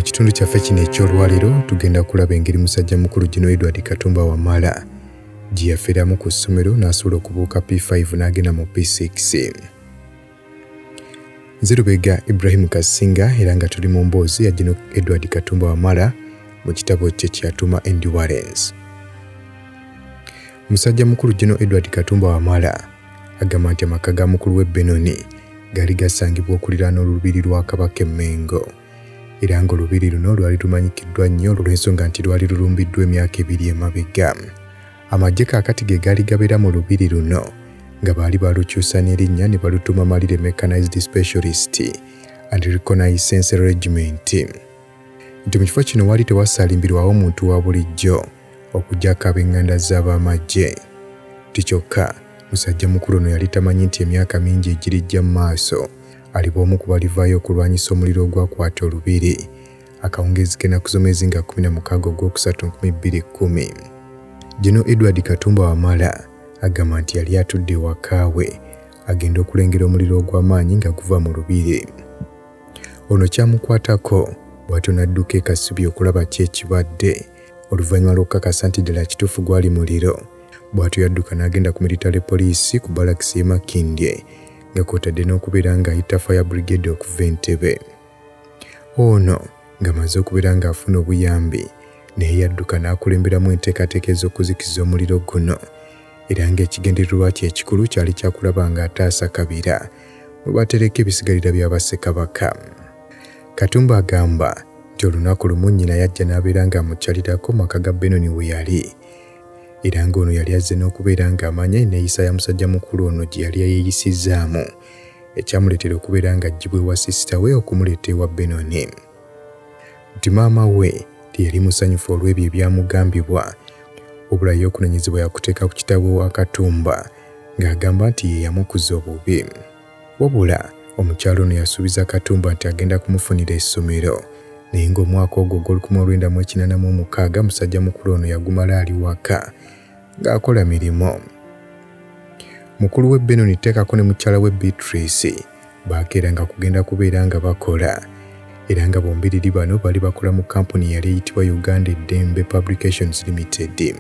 Mu kitundu kyaffe kino eky'olwaleero tugenda kulaba engeri musajja mukulu General Edward Katumba Wamala gye yafiiramu ku ssomero n'asobola okubuuka P5 n'agenda mu P6. Nze Lubega Ibrahim Kasinga era nga tuli mu mboozi ya General Edward Katumba Wamala mu kitabo kye kyeyatuuma Endurance. Musajja mukulu General Edward Katumba Wamala agamba nti amaka ga mukulu we Benoni gaali gasangibwa okuliraana olubiri lwa Kabaka e Mmengo era ng'olubiri luno lwali lumanyikiddwa nnyo olw'ensonga nti lwali lulumbiddwa emyaka ebiri emabega. Amagye kaakati ge gaali gabeera mu lubiri luno nga baali balukyusa n'erinnya ne balutuuma Malire Mechanized Specialist and Reconnaissance Regiment. Nti mu kifo kino waali tewasaalimbirwawo muntu wa bulijjo okuggyako ab'eŋŋanda z'ab'amagye. Nti kyokka musajja mukulu ono yali tamanyi nti emyaka mingi egirijja mu maaso aliba omu ku balivaayo okulwanyisa omuliro ogwakwata olubiri akawungeezi k'ennaku z'omwezi nga 16 ogwokusatu 2010. General Edward Katumba Wamala agamba nti yali atudde ewaka we agenda okulengera omuliro ogw'amaanyi nga guva mu lubiri. Ono kyamukwatako bw'atyo n'adduka e Kasubi okulaba ki ekibadde oluvannyuma lw'okukakasa nti ddala kituufu gwali muliro. Bw'atyo yadduka n'agenda ku military police ku balakisi y'e Makindye nga kw'otadde n'okubeera ng'ayita fire brigade okuva e Ntebe. Ono ng'amaze okubeera ng'afuna obuyambi naye yadduka n'akulemberamu enteekateeka ez'okuzikiza omuliro guno era ng'ekigendererwa kye ekikulu kyali kya kulaba ng'ataasa kabira mwe batereka ebisigalira bya bassekabaka. Katumba agamba nti olunaku lumu nnyina yajja n'abeera ng'amukyalirako mu maka ga Benoni we yali era ng'ono yali azze n'okubeera ng'amanya enneeyisa ya musajja mukulu ono gye yali yeeyisizzaamu ekyamuleetera okubeera ng'aggyibwa ewa sisita we okumuleeta ewa Benoni. Nti maama we teyali musanyufu olw'ebyo ebyamugambibwa wabula ye okunenyezebwa yakuteeka ku kitaawe wa Katumba ng'agamba nti ye yamukuza obubi. Wabula omukyala ono yasuubiza Katumba nti agenda kumufunira essomero naye ng'omwaka ogwo ogw'olukumi olwenda mu ekinaana mu mukaaga musajja mukulu ono yagumala ali waka ng'akola mirimu. Mukulu we Benoni teekako ne mukyala we Beatrice baakeeranga kugenda kubeera nga bakola era nga bombiriri bano bali bakola mu kampuni eyali eyitibwa Uganda Eddembe Publications Limited.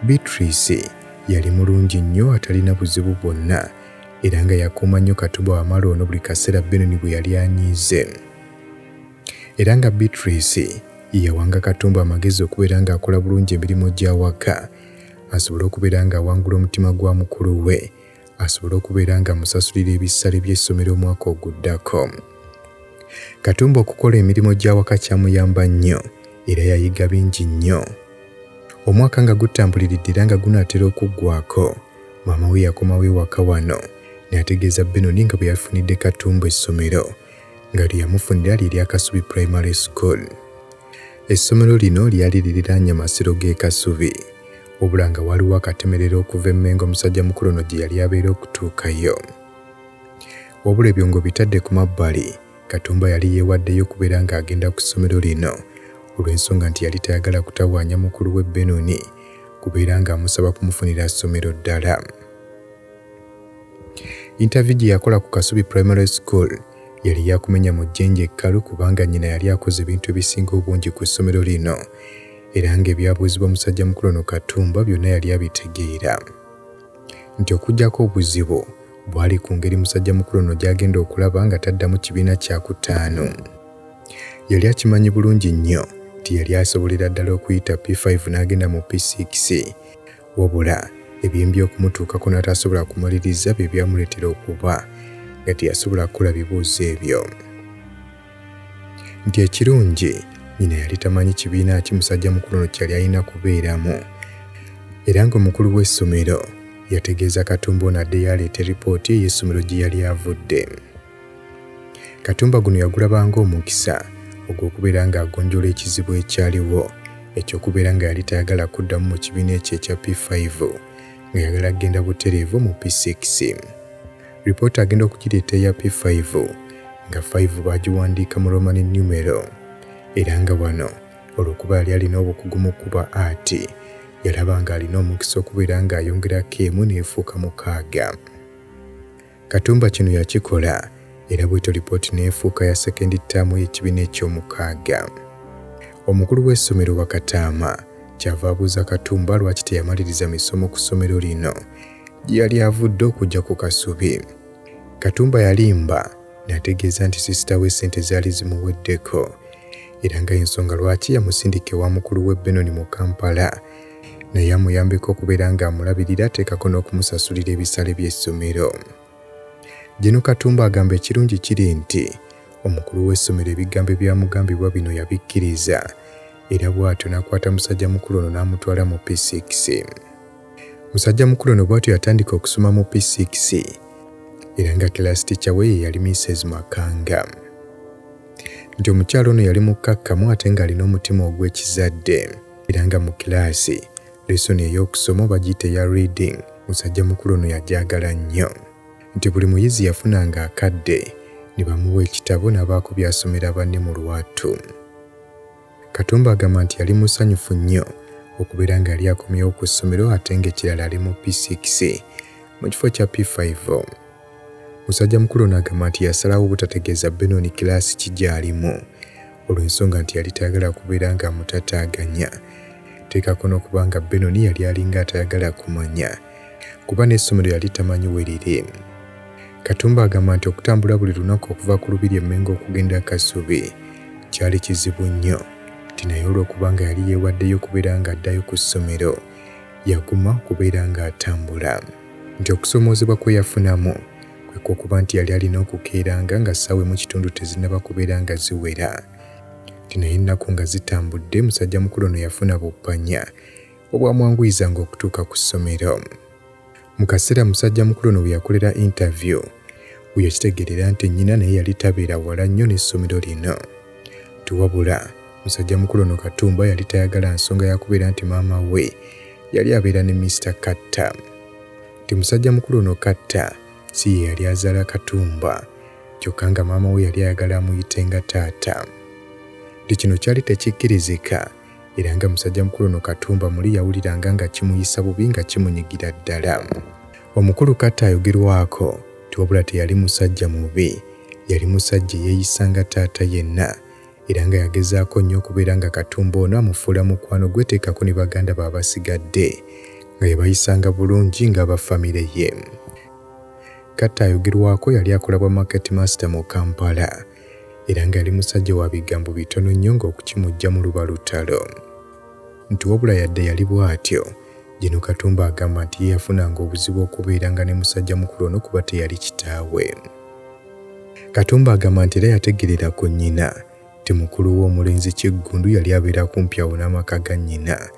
Beatrice yali mulungi nnyo atalina buzibu bwonna era nga yakuuma nnyo Katumba Wamala ono buli kaseera Benoni bwe yali anyiize. Era nga Beatrice ye yawanga Katumba amagezi okubeera ng'akola bulungi emirimu gy'awaka asobole okubeera ng'awangula omutima gwa mukulu we asobole okubeera ng'amusasulira ebisale by'essomero omwaka oguddako. Katumba okukola emirimu gy'awaka kyamuyamba nnyo era yayiga bingi nnyo. Omwaka nga gutambuliridde era nga gunaatera okuggwako, maama we yakomawo ewaka wano n'ategeeza Benoni nga bwe yafunidde Katumba essomero nga lye yamufunira lye lya Kasubi Primary School. Essomero lino lyali liriraanye amasiro g'e Kasubi wabula nga waliwo akatemerero okuva e Mmengo musajja mukulu ono gye yali abeera okutuukayo. Wabula ebyo ng'obitadde ku mabbali, Katumba yali yeewaddeyo okubeera ng'agenda ku ssomero lino olw'ensonga nti yali tayagala kutawaanya mukulu we Benoni kubeera ng'amusaba kumufunira ssomero ddala. Interview gye yakola ku Kasubi Primary School yali yakumenya mu jjenje ekkalu kubanga nnyina yali akoze ebintu ebisinga obungi ku ssomero lino era ng'ebyabuuzibwa musajja mukulu ono Katumba byonna yali abitegeera. Nti okuggyako obuzibu bwali ku ngeri musajja mukulu ono gy'agenda okulaba nga taddamu kibiina kyakutaano. Yali akimanyi bulungi nnyo nti yali asobolera ddala okuyita P5 n'agenda mu P6 wabula ebyembi okumutuukako n'atasobola kumaliriza bye byamuleetera okuba nga teyasobola kukola bibuuzo ebyo. Nti ekirungi nnyina yali tamanyi kibiina ki musajja mukulu ono kyali alina kubeeramu era ng'omukulu w'essomero yategeeza Katumba ono addeyo aleete ripooti ey'essomero gye yali avudde. Katumba guno yagulaba ng'omukisa ogw'okubeera ng'agonjoola ekizibu ekyaliwo eky'okubeera nga yali tayagala kuddamu mu kibiina ekyo ekya P5 ng'ayagala kugenda butereevu mu P6. Ripooti agenda okugireeta eya P5 nga 5 baagiwandiika mu Roman numeral era nga wano olw'okuba yali alina obukugu mu kuba ati yalaba ng'alina omukisa okubeera ng'ayongerako emu n'efuuka 6. Katumba kino yakikola Era bwetyo lipooti n'efuuka ya sekendi ttaamu y'ekibiina eky'omukaaga. Omukulu w'essomero Wakataama kyava abuuza Katumba lwaki teyamaliriza misomo ku ssomero lino gye yali avudde okujja ku Kasubi. Katumba yalimba n'ategeeza nti sisita we ssente zaali zimuweddeko era nga ensonga lwaki yamusindika ewa mukulu we Benoni mu Kampala naye amuyambeko okubeera ng'amulabirira ateekako n'okumusasulira ebisale by'essomero. Gino Katumba agamba ekirungi kiri nti omukulu w'essomero ebigambo ebyamugambibwa bino yabikkiriza era bw'atyo n'akwata musajja mukulu ono n'amutwala mu P6. Musajja mukulu ono bw'atyo yatandika okusoma mu P6 era nga class teacher we ye yali Mrs Makanga. Nti omukyala ono yali mukkakkamu ate ng'alina omutima ogw'ekizadde era nga mu kilaasi lesoni ey'okusoma oba giyite eya reading musajja mukulu ono yagyagala nnyo. Nti buli muyizi yafunanga akadde ne bamuwa ekitabo n'abaako by'asomera banne mu lwatu. Katumba agamba nti yali musanyufu nnyo okubeera nga yali akomyewo ku ssomero ate ng'ekirala ali mu P6 mu kifo kya P5. Musajja mukulu ono agamba nti yasalawo obutategeeza Benon kilaasi ki gy'alimu olw'ensonga nti yali tayagala kubeera ng'amutataaganya. Teekako n'okuba nga Benon yali alinga atayagala kumanya kuba n'essomero yali tamanyi we liri. Katumba agamba nti okutambula buli lunaku okuva ku Lubiri e Mmengo okugenda Kasubi kyali kizibu nnyo nti naye olw'okuba nga yali yeewaddeyo okubeera ng'addayo ku ssomero yaguma okubeera ng'atambula. Nti okusoomoozebwa kwe yafunamu kwe kw'okuba nti yali alina okukeeranga nga ssaawa emu kitundu tezinnaba kubeera nga ziwera. Nti naye ennaku nga zitambudde musajja mukulu ono yafuna buppanya obwamwanguyizanga okutuuka ku ssomero. Mu kaseera musajja mukulu ono we yakolera interview we yakitegeerera nti nnyina naye yali tabeera wala nnyo n'essomero lino. Nti wabula musajja mukulu ono Katumba yali tayagala nsonga ya kubeera nti maama we yali abeera ne Mister Katta. Nti musajja mukulu ono Katta si ye yali azaala Katumba kyokka nga maama we yali ayagala amuyite nga taata. Nti kino kyali tekikkirizika era nga musajja mukulu ono Katumba muli yawuliranga nga kimuyisa bubi nga kimunyigira ddala. Omukulu Katta ayogerwako nti wabula teyali musajja mubi, yali musajja eyeeyisa nga taata yenna era nga yagezaako nnyo okubeera nga Katumba ono amufuula mukwano gwe teekako ne baganda be abasigadde nga yabayisanga bulungi ng'aba famire ye. Katta ayogerwako yali akola bwa market master mu Kampala era nga yali musajja wa bigambo bitono nnyo ng'okukimuggyamu luba lutalo. Nti wabula yadde yali bw'atyo, Gino Katumba agamba nti ye yafunanga obuzibu okubeeranga ne musajja mukulu ono kuba teyali kitaawe. Katumba agamba nti era yategeerera ku nnyina nti mukulu we omulenzi Kiggundu yali abeera kumpi awo n'amaka ga nnyina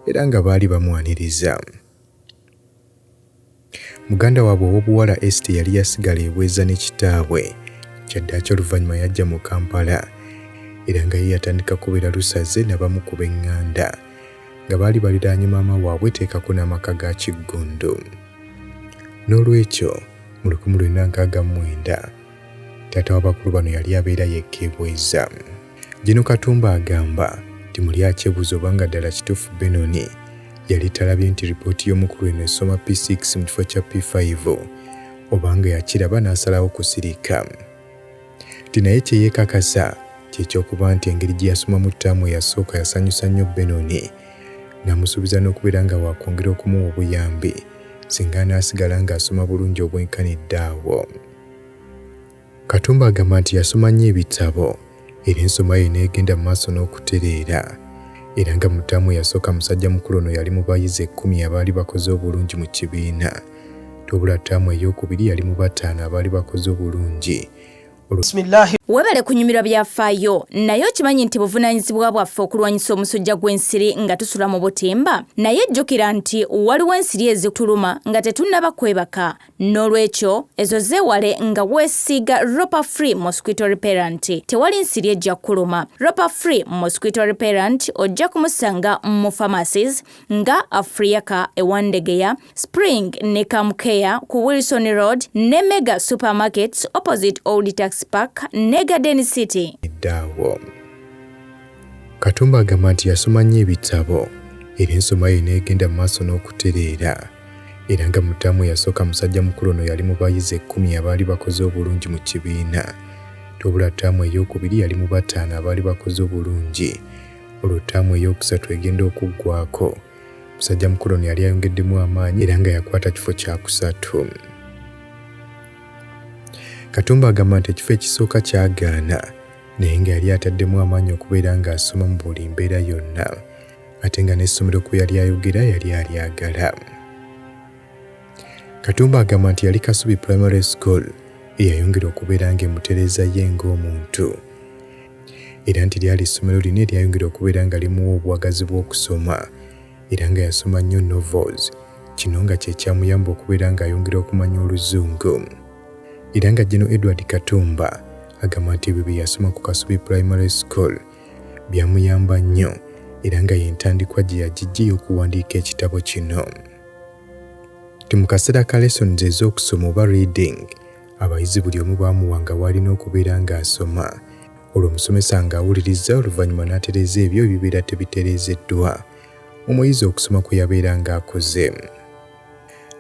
era nga baali bamwaniriza. Muganda waabwe ow'obuwala Esite yali yasigala e Bweza ne kitaabwe. Kyaddaaki oluvannyuma yajja mu Kampala era nga ye yatandika kubeera Lusaze n'abamu ku b'eŋŋanda nga baali baliraanye maama waabwe teekako n'amaka ga Kiggundu. N'olwekyo mu 1969 taata w'abakulu bano yali abeera yekka e Bweza. Gino Katumba agamba nti muli akyebuuza obanga ddala kituufu Benoni yali talabye nti ripooti y'omukulu eno esoma P6 mu kifo kya P5 obanga yakiraba n'asalawo kusirika. Nti naye kye yeekakasa kye ky'okuba nti engeri gye yasomamu ttaamu eyasooka yasanyusa nnyo Benoni n'amusuubiza n'okubeera nga waakwongera okumuwa obuyambi singa anaasigala ng'asoma bulungi obwenkanidde awo. Katumba agamba nti yasoma nnyo ebitabo era ensoma ye n'egenda mu maaso n'okutereera era nga mu ttaamu eyasooka musajja mukulu ono yali mu bayizi ekkumi abaali bakoze obulungi mu kibiina wabula ttaamu eyookubiri yali mu bataano abaali bakoze obulungi. Webale kunyumirwa byafaayo naye okimanyi nti buvunaanyizibwa bwaffe okulwanyisa omusujja gw'ensiri nga tusula mu butimba naye jjukira nti waliwo ensiri ezituluma nga tetunnaba kwebaka n'olwekyo ezo zeewale nga weesiiga Ropa Free Mosquito Repellent. Tewali nsiri ejja kukuluma. Ropa Free Mosquito Repellent ojja kumusanga mu pharmacies nga Afriaka e Wandegeya, Spring ne Camcare ku Wilson Road ne Mega Supermarkets opposite Old Tax Park ne Garden City. Eddaawo. Katumba agamba nti yasoma nnyo ebitabo era ensoma ye n'egenda mu maaso n'okutereera. Era nga mu ttaamu eyasooka musajja mukulu ono yali mu bayizi 10 abaali bakoze obulungi mu kibiina. Wabula ttaamu eyookubiri yali mu 5 abaali bakoze obulungi. Olwo ttaamu eyokusatu egenda okuggwako, musajja mukulu ono yali ayongeddemu amaanyi era nga yakwata kifo kyakusatu. Katumba agamba nti ekifo ekisooka kyagaana, naye nga yali ataddemu amaanyi okubeera ng'asoma mu buli mbeera yonna, ate nga n'essomero kwe yali ayogera yali alyagala. Katumba agamba nti yali Kasubi Primary School eyayongera okubeera ng'emutereeza ye ng'omuntu, era nti lyali essomero lino eryayongera okubeera nga limuwa obuwagazi bw'okusoma, era nga yasoma nnyo novels, kino nga kye kyamuyamba okubeera ng'ayongera okumanya Oluzungu. Era nga General Edward Katumba agamba nti ebyo bye yasoma ku Kasubi Primary School byamuyamba nnyo, era nga y'entandikwa gye yagijja ey'okuwandiika ekitabo kino. Nti mu kaseera ka lessons ez'okusoma oba reading, abayizi buli omu baamuwanga w'alina okubeera ng'asoma, olwo omusomesa ng'awuliriza oluvannyuma n'atereeza ebyo ebibeera tebitereezeddwa omuyizi okusoma kwe yabeera ng'akoze.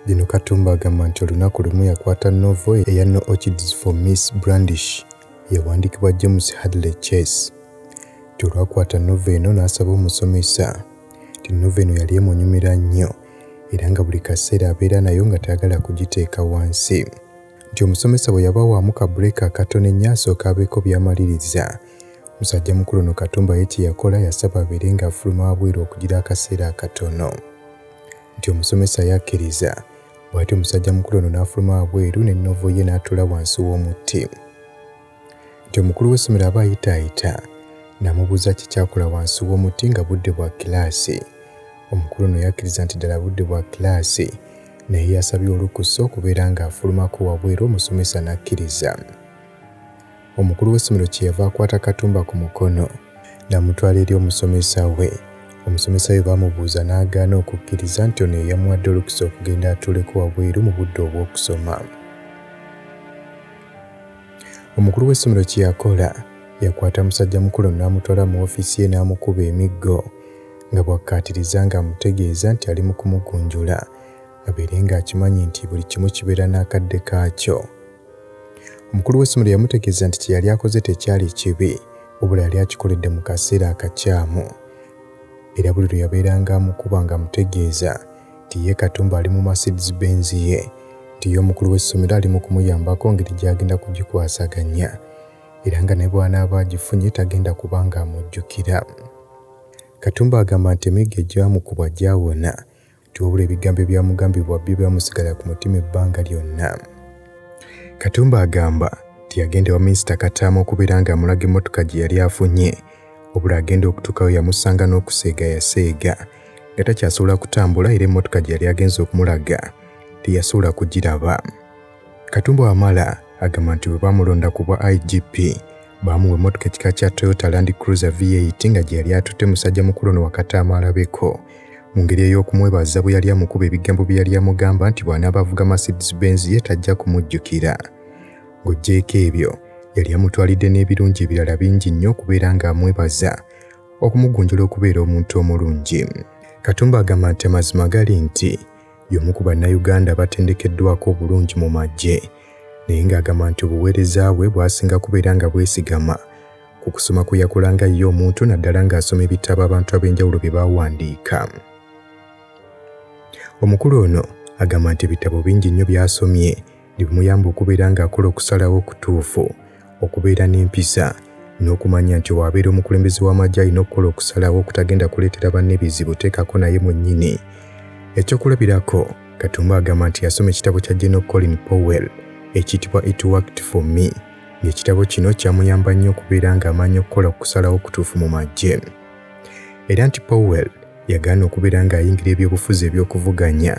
Bino Katumba agamba nti olunaku lumu yakwata novel eya No Orchids for Miss Brandish eyawandiikibwa James Hadley Chase. Nti olwakwata novel eno n'asaba omusomesa nti novel eno yali emunyumira nnyo era nga buli kaseera abeera nayo nga tayagala kugiteeka wansi. Nti omusomesa bwe yabawaamu ka break akatono ennyo asooka abeeko by'amaliriza. Musajja mukulu ono Katumba ye kye yakola yasaba abeere ng'afuluma wabweru okugira akaseera akatono. Nti omusomesa yakkiriza, bw'atyo musajja mukulu ono n'afuluma wabweru ne novel ye n'atuula wansi w'omuti. Nti omukulu w'essomero aba ayitaayita n'amubuuza ki ky'akola wansi w'omuti nga budde bwa kilaasi. Omukulu ono yakkiriza nti ddala budde bwa kilaasi, naye yasabye olukusa okubeera ng'afulumako wabweru omusomesa n'akkiriza. Omukulu w'essomero kye yava akwata Katumba ku mukono n'amutwala eri omusomesa we. Omusomesa we baamubuuza n'agaana okukkiriza nti ono ye yamuwadde olukusa okugenda atuuleko wabweru mu budde obw'okusoma. Omukulu w'essomero kye yakola yakwata musajja mukulu n'amutwala mu ofiisi ye n'amukuba emiggo nga bw'akkaatiriza ng'amutegeeza nti ali mu kumugunjula abeere ng'akimanyi nti buli kimu kibeera n'akadde kaakyo. Omukulu w'essomero yamutegeeza nti kye yali akoze tekyali kibi, wabula yali akikoledde mu kaseera akakyamu. Era buli lwe yabeeranga amukuba ng'amutegeeza nti ye Katumba ali mu Mercedes Benz ye, nti ye omukulu w'essomero ali mu kumuyambako ngeri gy'agenda kugikwasaganya, era nga ne bw'anaaba agifunye tagenda kuba ng'amujjukira. Katumba agamba nti emiggo egyamukubwa gyawona, nti wabula ebigambo ebyamugambibwa byo byamusigala ku mutima ebbanga lyonna. Katumba agamba nti yagenda ewa Minisita Kataama okubeera ng'amulaga emmotoka gye yali afunye, wabula agenda okutuukayo yamusanga n'okuseega yaseega nga takyasobola kutambula, era emmotoka gye yali agenze okumulaga teyasobola kugiraba. Katumba Wamala agamba nti bwe baamulonda ku bwa IGP baamuwa emmotoka ekika kya Toyota Land Cruiser V8 nga gye yali atutte musajja mukulu ono Wakataama alabeko, mu ngeri ey'okumwebaza bwe yali amukuba ebigambo bye yali amugamba nti bw'anaaba avuga Mercedes Benz ye tajja kumujjukira. Ng'oggyeeko ebyo, yali amutwalidde n'ebirungi ebirala bingi nnyo okubeera ng'amwebaza okumugunjula okubeera omuntu omulungi. Katumba agamba nti amazima gali nti y'omu ku bannayuganda abatendekeddwako obulungi mu magye, naye ng'agamba nti obuweereza bwe bwasinga kubeera nga bwesigama ku kusoma kwe yakolanga ye omuntu, naddala ng'asoma ebitabo abantu ab'enjawulo bye baawandiika. Omukulu ono agamba nti ebitabo bingi nnyo by'asomye ne bimuyamba okubeera ng'akola okusalawo okutuufu, okubeera n'empisa, n'okumanya nti bw'abeera omukulembeze w'amagye alina okukola okusalawo okutagenda kuleetera banne bizibu teekako naye mwennyini. Ekyokulabirako, Katumba agamba nti yasoma ekitabo kya General Colin Powell ekiyitibwa It Worked For Me, ng'ekitabo kino kyamuyamba nnyo okubeera ng'amanya okukola okusalawo okutuufu mu magye. Era nti Powell yagaana okubeera ng'ayingira ebyobufuzi eby'okuvuganya,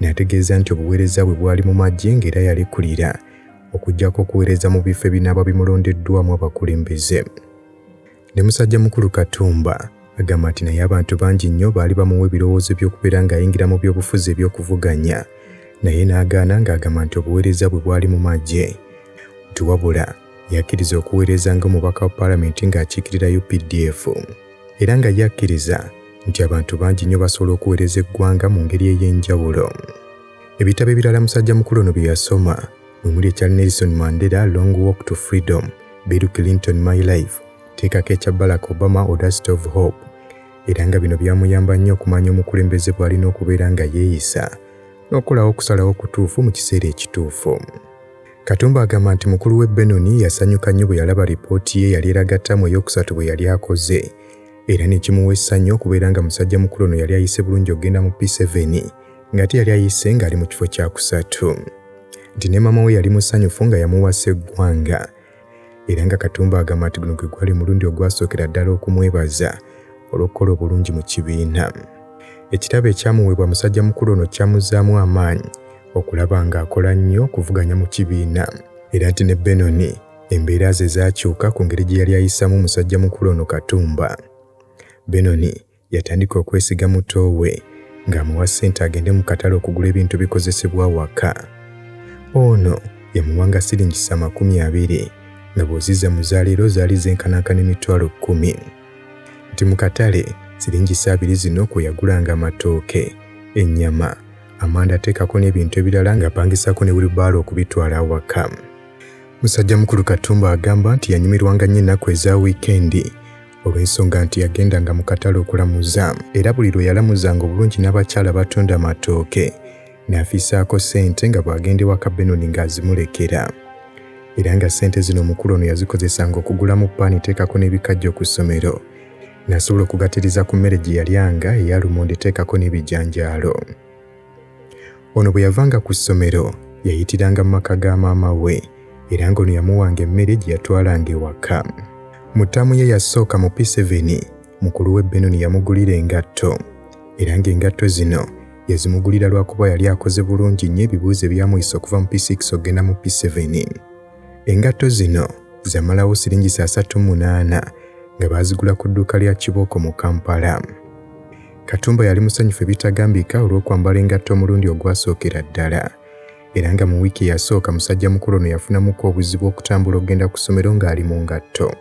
n'ategeeza nti obuweereza bwe bwali mu magye ng'era yalekulira okuggyako okuweereza mu bifo ebinaaba bimulondeddwamu abakulembeze. Ne musajja mukulu Katumba agamba nti naye abantu bangi nnyo baali bamuwa ebirowoozo by'okubeera ng'ayingira mu byobufuzi eby'okuvuganya, naye n'agaana ng'agamba nti obuweereza bwe bwali mu magye. Nti wabula yakkiriza okuweereza ng'omubaka wa paalamenti ng'akiikirira UPDF, era nga yakkiriza nti abantu bangi nnyo basobola okuweereza eggwanga mu ngeri ey'enjawulo. Ebitabo ebirala musajja mukulu ono bye yasoma mwe muli ekya Nelson Mandela Long Walk to Freedom, Bill Clinton My Life, teekako ekya Barack Obama Audacity of Hope, era nga bino byamuyamba nnyo okumanya omukulembeze bw'alina okubeera nga yeeyisa n'okukolawo okusalawo okutuufu mu kiseera ekituufu. Katumba agamba nti mukulu we Benoni yasanyuka nnyo bwe yalaba lipooti ye yali eraga ttaamu eyookusatu bwe yali akoze, era ne kimuwa essanyu okubeera nga musajja mukulu ono yali ayise bulungi okugenda mu P7 ng'ate yali ayise ng'ali mu kifo kyakusatu. Nti ne maama we yali musanyufu nga yamuwa sseggwanga, era nga Katumba agamba nti guno gwe gwali omulundi ogwasookera ddala okumwebaza olw'okukola obulungi mu kibiina. Ekirabo ekyamuweebwa musajja mukulu ono kyamuzzaamu amaanyi okulaba ng'akola nnyo okuvuganya mu kibiina, era nti ne Benoni embeera ze zaakyuka ku ngeri gye yali ayisaamu musajja mukulu ono Katumba. Benoni yatandika okwesiga muto we ng'amuwa ssente agende mu katale okugula ebintu bikozesebwa awaka. Ono yamuwanga siringisa 20 nga bw'ozizza mu za leero zaali zenkanankana 100,000. Nti mu katale siringisa 20 zino kwe yagulanga amatooke, ennyama, amanda ateekako n'ebintu ebirala ng'apangisaako ne wheelbarrow okubitwala awaka. Musajja mukulu Katumba agamba nti yanyumirwanga nnyo ennaku eza wiikendi olw'ensonga nti yagendanga mu katale okulamuza, era buli lwe yalamuzanga obulungi n'abakyala batunda amatooke n'afiisaako ssente nga bw'agenda ewaka Benoni ng'azimulekera. Era nga ssente zino omukulu ono yazikozesanga okugulamu ppaani teekako n'ebikajjo ku ssomero, n'asobola okugatiriza ku mmere gye yalyanga eya lumonde teekako n'ebijanjaalo. Ono bwe yavanga ku ssomero yayitiranga mu maka ga maama we, era ng'ono yamuwanga emmere gye yatwalanga ewaka. Mu ttaamu ye yasooka mu P7, mukulu we Benoni yamugulira engatto, era ng'engatto zino yazimugulira lwakuba yali akoze bulungi nnyo ebibuuzo ebyamuyisa okuva mu P6 okugenda mu P7. Engatto zino zamalawo siringisa 38 nga baazigula ku dduuka lya Kibooko mu Kampala. Katumba yali musanyufu ebitagambika olw'okwambala engatto omulundi ogwasookera ddala, era nga mu wiiki eyasooka musajja mukulu ono yafunamuko obuzibu okutambula okugenda ku ssomero ng'ali mu ngatto.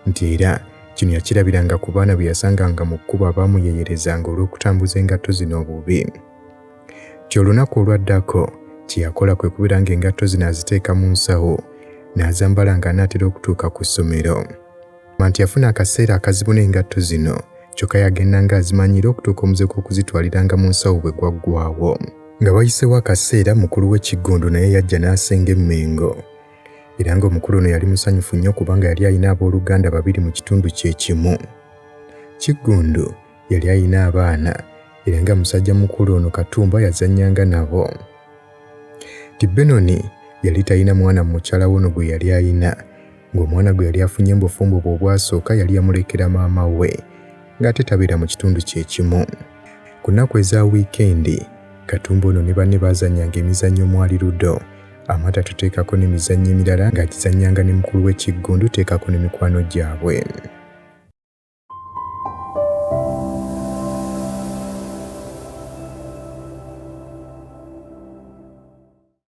Nti era kino yakirabiranga ku baana be yasanganga mu kkubo abaamuyeeyerezanga olw'okutambuza engatto zino obubi. Nti olunaku olwaddako kye yakola kwe kubeera ng'engatto zino aziteeka mu nsawo n'azambala ng'anaatera okutuuka ku ssomero. Nti yafuna akaseera akazibu n'engatto zino, kyokka yagenda ng'azimanyira okutuuka omuze gw'okuzitwaliranga mu nsawo bwe gwaggwaawo. Nga wayiseewo akaseera mukulu we Kiggundu naye yajja n'asenga e Mmengo, era ng'omukulu ono yali musanyufu nnyo kubanga yali alina abooluganda babiri mu kitundu kye kimu. Kiggundu yali alina abaana, era nga musajja mukulu ono Katumba yazannyanga nabo. Nti Benoni yali talina mwana mu mukyala we ono gwe yali alina, ng'omwana gwe yali afunye mu bufumbo bwe obwasooka yali yamulekera maama we, ng'ate tabeera mu kitundu kye kimu. Ku nnaku eza wiikendi, Katumba ono ne banne baazannyanga emizannyo omwali ludo, amata tuteekako n'emizannyo emirala ng'agizannyanga ne mukulu we Kiggundu teekako ne mikwano gyabwe.